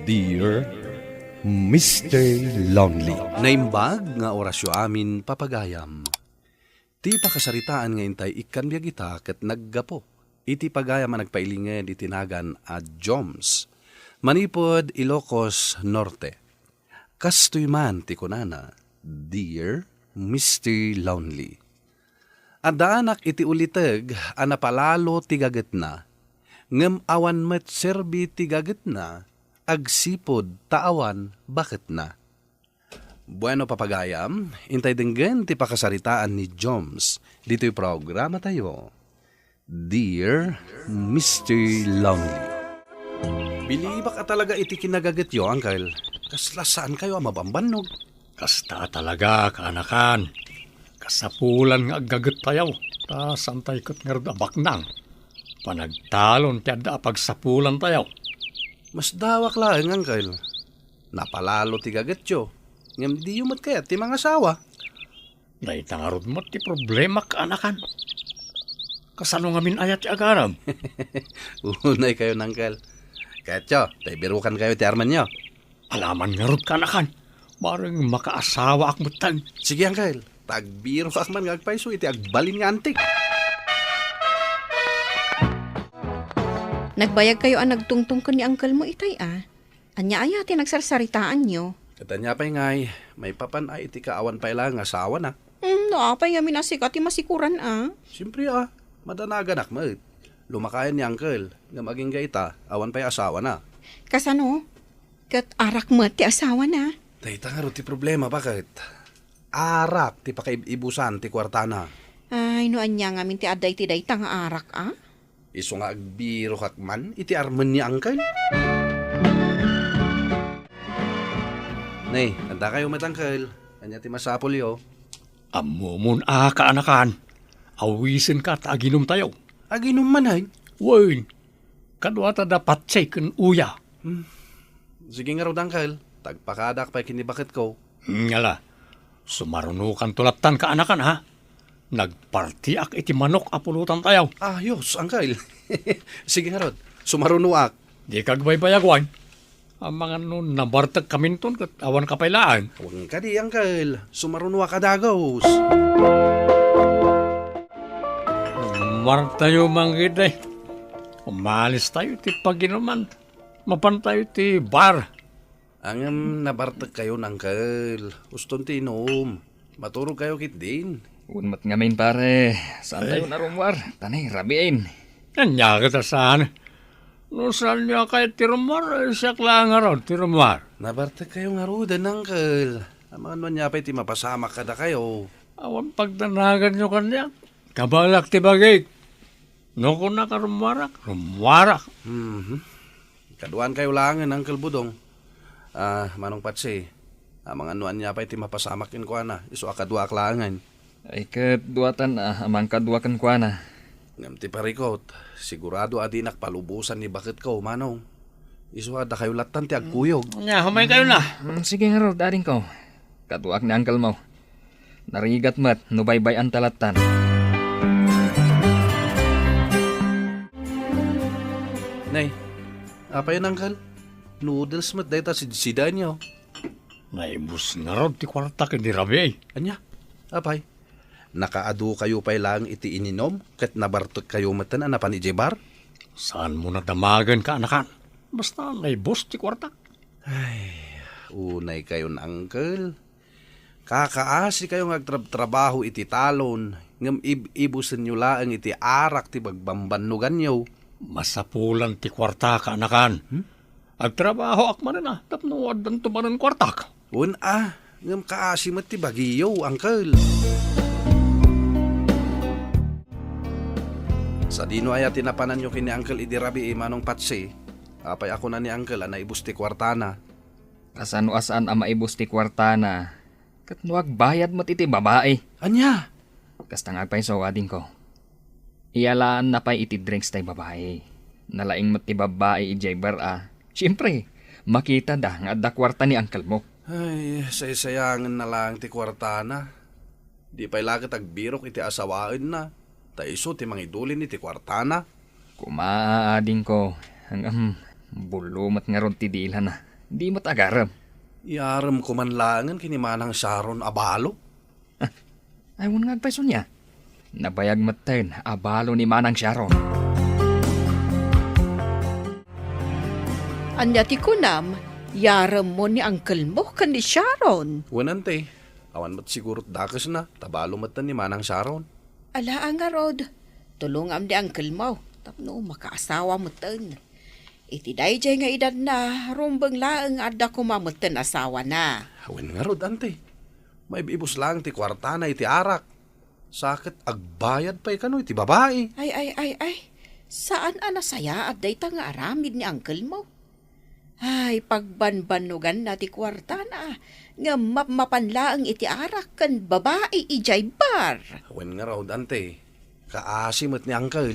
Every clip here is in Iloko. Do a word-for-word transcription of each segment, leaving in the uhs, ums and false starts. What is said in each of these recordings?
Dear Mister Lonely. Naimbag nga orasyo amin, papagayam. Ti pakasaritaan nga intay ikkan biag ita ket naggapu iti pagayam a nagpailinged iti nagan a Joms, manipud Ilocos Norte. Kastoy man ti kunana, "Dear Mister Lonely." Addaanak iti uliteg a napalalo ti gagetna, ngem awan met serbi ti gagetna agsipud ta awan baketna. Bueno, papagayam, intay denggen ti pakasaritaan ni Joms ditoy programatayo, Dear Mister Lonely. Biniibak a talaga iti kinagagetyo, Uncle. Kasla saankayo a mabambannog. Kasta talaga, kaanakan. Kasapulan nga aggagettayo, ta saantay ket ngarud a baknang. Panagtalon ti adda a pagsapulantayo. Masdawak laeng, Uncle. Napalalo ti gagetyo, ngem diyo met kayat ti mangasawa. Dayta ngarud met ti problema, kaanakan. Kasano ngamin aya ti agarem? Unay kayo, Uncle. Kayatyo, ta ibirukan kayo ti armenyo. Alaman ngarud, kaanakan. Bareng makaasawaak metten. Sige, Uncle. Ta agbirokak man nga agpayso iti agbalin nga antik. Nagbayag kayo a nagtungtong ken ni uncle mo itay, a? Ania aya ti nagsarsaritaanyo? Ket ania pay ngay, maipapan a iti kaawan pay laeng nga asawana? Hmm, no apay ngamin a sika ti masikuran, a? Siyempre, a. Madanaganak met. Lumakayan ni Uncle, ngem agingga ita, awan pay asawana. Kasano? Ket arak met ti asawana? Dayta ngarud ti problema, baket? Arak ti pakaib-ibusan ti kuartana. Ay, no ania ngamin ti adda iti dayta nga arak, a? Isu nga agbirokak man iti armen ni Uncle. Ne, adda kayo met, Uncle. Ania ti masapulyo? Ammomon a, kaanakan. Awisenka ta aginumtayo. Aginum manen? Wen, kaduata da Patse ken Uya. Hmm. Sige ngarud, Uncle. Tagpakadak pay ken ni baketko. Ngala, sumarunokanto lattan, kaanakan, a? Nagpartiak iti manok a pulutantayo. Ayos, Uncle. Sige ngarud, sumarunoak. Dika agbaybayag, wen. Amangan no nabartekkaminton ket awanka pay laeng. Wen kadi, Uncle. Sumarunoak a dagus. Martayo manggida. Umalistayo ti paginuman. Mapantayo ti bar. Ngem nabartekkayon, Uncle. Uston ti inum. Maturogkayo ketdin. Wen met ngamin, pare. Saantayo a rummuar. Ta ni, rabiin. Ania ket a saan? No saanyo a kayat ti rummuar, siak laeng ngarud ti rummuar. Nabartekkayo ngaruden, Uncle. Amangan no ania pay ti mapasamak kadakayo. Awan pagdanaganyo kaniak. Kabalak ti bagik. No kunak a rummuarak, rummuarak. Mhm. Kaduaankayo laengen, Uncle Budong. A, Manong Patsi, amangan no ania pay ti mapasamak kenkuana, isu a kaduaak laengen. Ay, ket duatan a, a mangkadua kenkuana. Ngem ti parikut, sigurado a dinak palubosan ni baketko, Manong. Isu a dakayo lattan ti agkuyog. Ania, umaykayo na. Mm, sige ngarud, adingko. Kaduaak ni uncle mo. Narigat met no baybay-anta lattan. Nay, apay, uncle? Noodles met dayta sidsidaenyo. Naibus ngarud ti kuarta ken ni Rabi. Ania? Apay? Nakaadu kayo pay laeng iti ininom ket nabartek kayo metten a napan idiay bar? Saan mo nadamagen, kaanakan? Basta naibus ti kuarta. Ay, unay kayon, uncle. Kakaasi kayo nga agtrabtrabaho iti talon, ngem ib-ibusenyo laeng iti arak ti bagbambannoganyo. Masapulan ti kuarta, kaanakan. Hmm? Agtrabahoak manen a, tapno addanto manen kuartak. Wen a, ngem kaasi met ti bagiyo, uncle. Sadino aya ti napananyo ken ni Uncle idi rabii, Manong Patsi? Apay a kuna ni Uncle a naibus ti kuartana? Kasano a saan a maibus ti kuartana? Ket no agbayad met iti babai? Ania? Kasta nga agpayso, adingko. Iyalaanna pay iti drinks tay babai. Nalaing met ti babbai idiay bar a. Siempre, makitada nga adda kuarta ni uncle mo. Ay, saysayangenna laeng ti kuartana. Di pay la ket agbirok iti asawaenna, ta isu ti mangidulin iti kuartana. Kuma, adingko, ngem, bullo met ngarud ti dilana. Di met agarem. Iarem ko man laengen ken ni Manang Sharon a balo. Ay, wen nga agpayso nia. Nabayag metten a balo ni Manang Sharon. Ania ti kunam, iarem mo ni uncle mo ken ni Sharon? Wen, ante, awan met siguro dakesna, ta balo metten ni Manang Sharon. Ala, a ngarud, tulongam ni uncle mo tapno makaasawa metten. Iti daydiay nga edadna, rumbeng laeng nga adda koma metten asawana. Wen ngarud, ante. Maib-ibus laeng ti kuartana iti arak. Sa ket agbayad pay kano iti babai. Ay, ay, ay, ay. Saan a nasayaat dayta nga aramid ni uncle mo. Ay, pagbanbannoganna ti kuartana, ngem mapmapan laeng iti arak ken babai idiay bar. Wen ngarud, ante. Kaasi met ni uncle.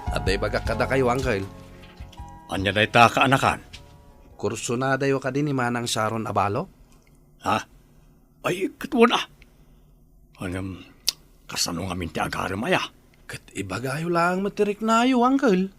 Adda ibagak kadakayo, uncle. Ania dayta, kaanakan? Kursonadayo kadi ni Manang Sharon a balo? Ha? Ay, ket wen a. Ngem, kasano ngamin ti agarem aya? Ket ibagayo laeng met ti riknayo, uncle.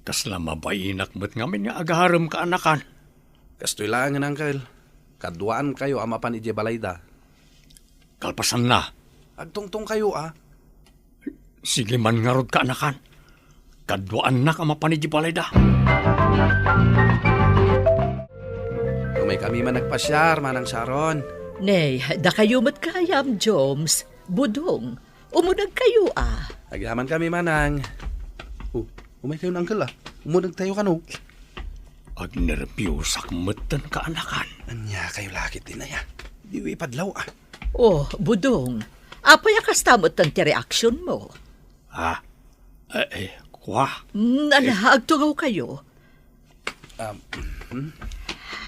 Kasla mabainak met ngamin nga agarem, kaanakan. Kastoy laengen, uncle. Kaduaankayo a mapan idiay balayda. Kalpasanna. Agtungtongkayo a. Sige man ngarud, kaanakan. Kaduaannak a mapan idiay balayda. Umaykami man agpasiar, Manang Sharon. Nay, dakayo met gayam, Joms, Budong. Umudagkayo a. Agyamankami, Manang. Oh, umaykayon, uncle a. Umudagtayo kano. Agnerbiusak metten, kaanakan. Ania kayo la ketdin aya? Diyo ipadlaw a. Oh, Budong. Apay a kasta metten ti reaksionmo? Ah, eh, eh, kua. Mm, ala, agtugawkayo. Um, mhm.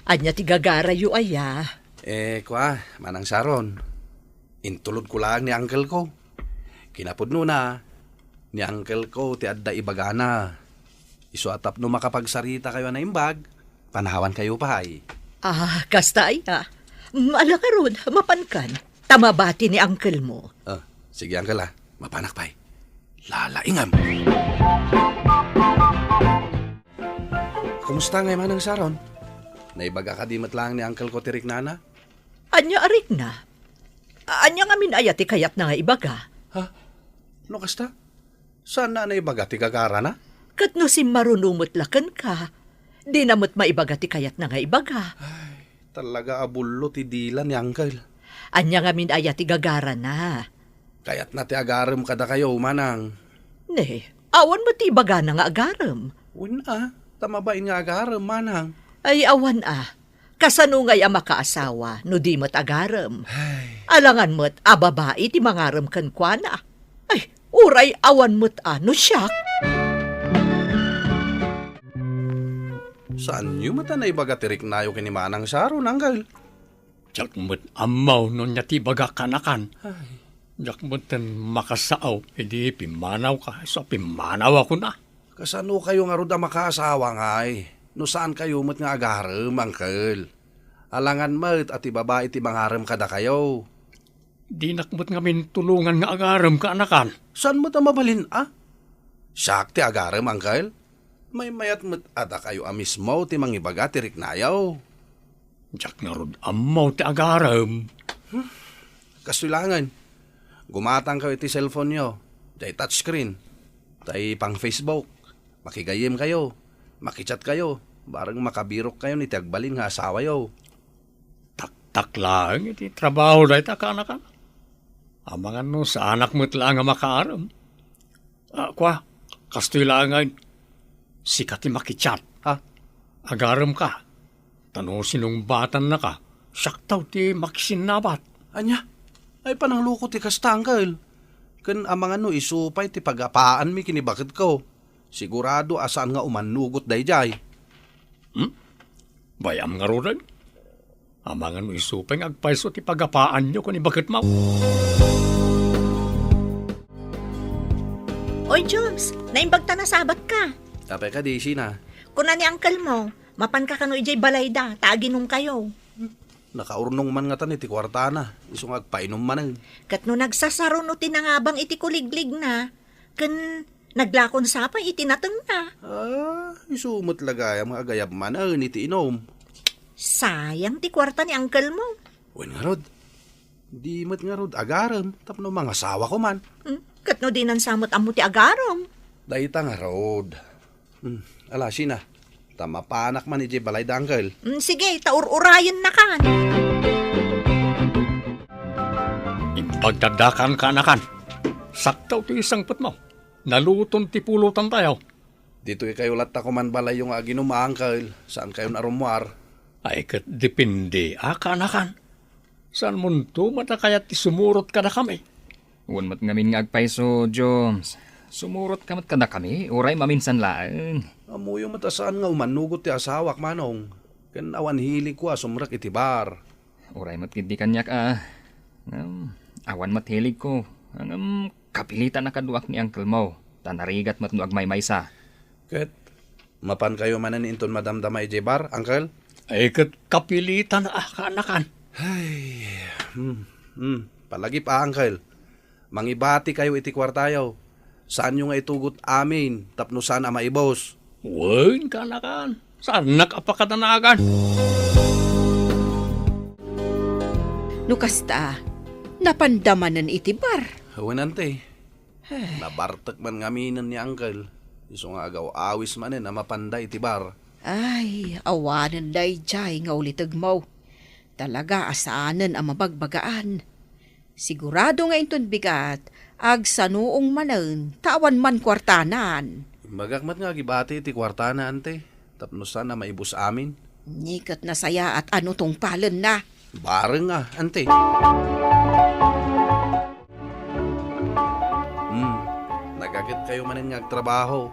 Ania ti gagarayo aya? Eh, kua, Manang Sharon. Intulodko laeng ni uncle ko. Kinapudnona, ni uncle ko ti adda ibagana. Isu a tapno makapagsarita kayo a naimbag, panawankayo pay. Ah, kasta aya. Mm, ala ngarud, mapankan. Ta mabati ni uncle mo. Ah, sige, uncle a. Mapanak pay. Lalaingam. Kumusta ngay, Manang Sharon? Naibaga kadi met laeng ni uncle ko ti riknana? Ania a rikna? Ania ngamin aya ti kayatna nga ibaga? Ha? No kasta? Saanna a naibaga ti gagarana? Ket no simmaruno met la kenka, dina met maibaga ti kayatna nga ibaga. Ay, talaga a bullo ti dila ni uncle. Ania ngamin aya ti gagarana? Kayatna ti agarem kadakayo, Manang. Ne, awan met ti ibagana nga agarem. Wen a, ta mabain nga agarem, Manang. Ay, awan a. Kasano ngay a makaasawa no di met agarem? Ay. Alangan met a babai ti mangarem kenkuana. Ay, uray awan met a no siak. Saanyo met a naibaga ti riknayo ken ni Manang Sharon, uncle? Diak met ammo no ania ti ibagak, kaanakan. Ay. Diak metten makasao idi pimmanawka, isu a pimmanawakon a. Kasano kayo ngarud a makaasawa ngay no saan kayo met nga agarem, uncle? Alangan met a ti babai ti mangarem kadakayo. Dinak met ngamin tulongan nga agarem, kaanakan. Saan met a mabalin a? Siak ti agarem, uncle? Maymayat met a dakayo a mismo ti mangibaga ti riknayo. Diak ngarud ammo ti agarem. Kastoy laengen, gumatangkayo iti cellphone-yo, diay touchscreen, tay pang-Facebook, makigayyemkayo, makichatkayo, bareng makabirokkayon iti agbalin nga asawayo. Taktak laeng iti trabaho dayta, kaanakan. Amangan no saanak met laeng a makaarem. Ah, kua, kastoy laengen. Sika ti makichat. Ha? Agaremka. Ta no sinungbatannaka, siakto ti makisinnabat. Ania? Ay, panangluko ti kasta, uncle. Ken amangan no isu pay ti pagapaanmi ken ni baketko. Sigurado a saan nga umannugot daydiay. Hmm? Bay-am ngaruden? Amangan no isu pay nga agpayso ti pagapaanyo ken ni baketmo. Oy, Joms, naimbag ta nasabatka. Apay kadi, Sheena? Kuna ni uncle mo, mapanka kano idiay balayda, ta aginumkayo. Nakaurnong man ngatan iti kuartana, isu nga agpainom manen. Ket no nagsasaruno ti nangabang iti kuligligna, ken Naglakon sa pay iti natengna. Ah, isu met la gayam nga agayab manen iti inum. Sayang ti kuarta ni uncle mo. Wen ngarud, di met ngarud agarem tapno mangasawako man. Hmm, ket no dinan sa met ammo ti agarem? Dayta ngarud. Hmm, ala, sina? Ta mapanak man idiay balay da uncle. Hmm, sige, ta ur-urayennakan. Imbag taddakan, kaanakan. Sakto ti sangpetmo. Naluton ti pulutantayo. Ditoy kayo latta koman balayyo nga aginum, uncle. Saan kayon a rummuar? Ay, ket depende a, kaanakan. Saan monto met a kayat ti sumurot kadakami? Wen met ngamin nga agpayso, Joms. Sumurot ka met kadakami, uray maminsan laeng. Ammoyo met a saan nga umannugot ti asawak, Manong. Ken awan hiligko a sumrek iti bar. Uray met ketdi kaniak a, ngem, awan met hiligko. Ngem, kapilitan a kaduak ni uncle mo, ta narigat met no agmaymaysa. Ket, mapan kayo manen inton madamdama idiay bar, uncle? Ay, ket kapilitan a kaanakan. Ay, hmm, hmm, palagip a, uncle. Mangibati kayo iti kuartayo. Saanyo nga itugot amin tapno saan a maibus. Wen, kaanakan. Saannak a pakadanagan. No kasta, napanda manen iti bar. Wen, ante. Ay. Nabartek man ngaminen ni uncle. Isu nga agaw-awis manen a mapanda iti bar. Ay, awanen daydiay nga ulitegmo. Talaga a saanen a mabagbagaan. Sigurado nga inton bigat, agsanuong manen ta awan man kuartanan. Imbagak met nga agibati iti kuartana, ante, tapno saan a maibus amin. Ni ket nasayaat a no tungpalenna. Bareng a, ante. Hmm, nagaget kayo manen nga agtrabaho.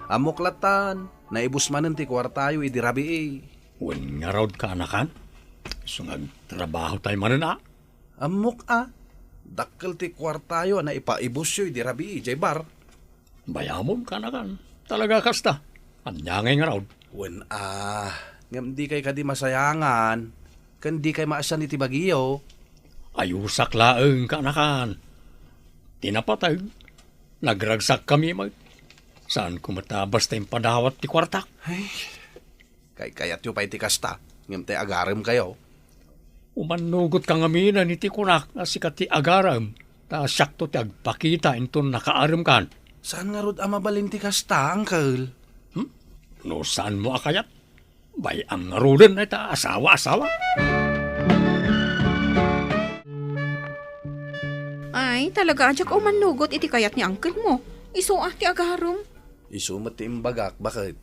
Ammok lattan, naibus manen ti kuartayo idi rabii. Wen ngarud, kaanakan? Isu nga agtrabaho tayo manen a? Ammok a, dakkel ti kuartayo a naipaibusyo idi rabii idiay bar. Bayamon, kaanakan. Talaga kasta. Ania ngay ngarud? Wen a, ngem di kay kadi masayangan, ken di kay maasian iti bagiyo. Ayusak laeng, kaanakan. Ti napateg, nagragsakkami met. Saanko met a basta impadawat ti kuartak. Ay, kaykayatyo pay ti kasta, ngem tay agarem kayo. Umannugot ka ngaminen iti kunak nga sika ti agarem, ta siakto ti agpakita inton nakaarem kan. Saan ngarud a mabalin ti kasta, uncle? Hmm? No saanmo a kayat, bay-am ngaruden dayta asawa-asawa. Ay, talaga a diak umannugot iti kayat ni uncle mo. Isu a ti agarem. Isu met ti imbagak, baket.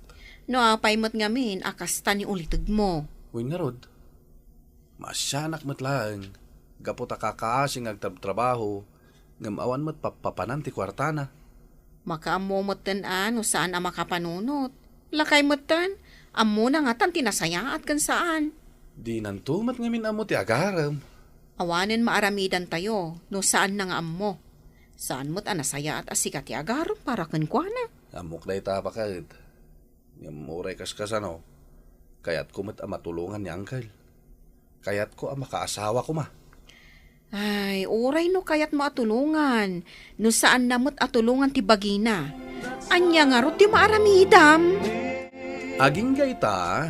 No apay met ngamin a kasta ni ulitegmo. Wen ngarud, maasianak met laeng, gapu ta kakaasi nga agtrabtrabaho, ngem awan met pappapanan ti kuartana. Makaammo metten a no saan a makapanunot. Lakay metten, ammona ngatan ti nasayaat ken saan. Dinanto met ngamin ammo ti agarem. Awanen maaramidantayo no saanna nga ammo. Saan met a nasayaat a sika ti agarem para kenkuana. Ammok dayta, baket. Ngem uray kaskasano, kayatko met a matulongan ni uncle. Kayatko a makaasawa koma. Ay, uray no kayatmo a tulongan, no saanna met a tulongan ti bagina. Ania ngarud ti maaramidam? Agingga ita,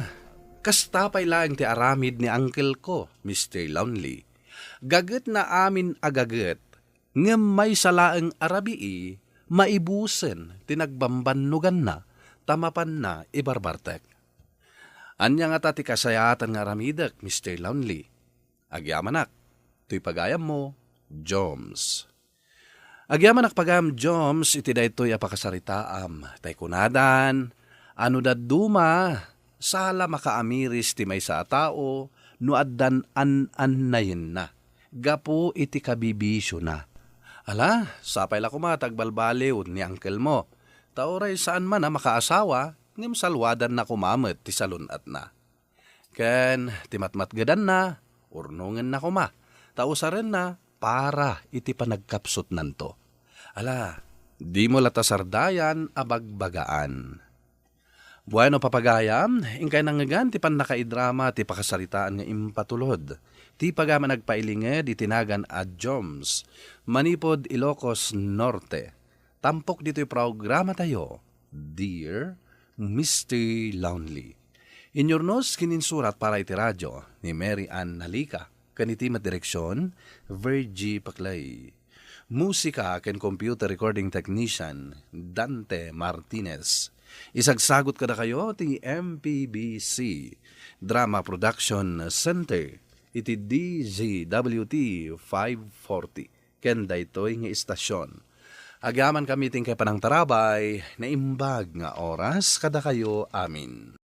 kasta pay laeng ti aramid ni uncle ko, Mister Lonely. Gagetna amin a gaget, ngem maysa laeng a rabii, maibusen ti nagbambannoganna, ta mapanna ibarbartek. Ania ngata ti kasayaatan nga aramidek, Mister Lonely? Agyamanak, toy pagayammo, Joms. Agyamanak pagayam, Joms, iti daytoy a pakasaritaam, tay kunadan, a no dadduma, sala makaamiris ti maysa a tao no addan an-annayenna gapu iti kabibisiona. Ala, sapay la koma ta agbalbaliw ni uncle mo, ta uray saan man a makaasawa, ngem salwadanna koma met ti salun-atna. Ken ti matmatgedanna, urnongenna koma, ta usarenna para iti panagkapsutnanto. Ala, dimo la ta sardayan a bagbagaan. Bueno, papagayam, inkay nangngegan ti pannakaidrama ti pakasaritaan nga impatulod ti pagayam a nagpailinged iti nagan a Joms manipud Ilocos Norte. tampok ditoy programa tayo, Dear Mister Lonely. Inyurnos ken insurat para iti radio ni Mary Ann Nalica, ken iti met direksyon, Virgie Paclay. Musika ken computer recording technician, Dante Martinez. Isagsagut kadakayo ti M P B C Drama Production Center iti D Z W T five forty ken daytoy nga istasyon. Agyamankami ti inkay panangtarabay, naimbag nga oras kadakayo amin.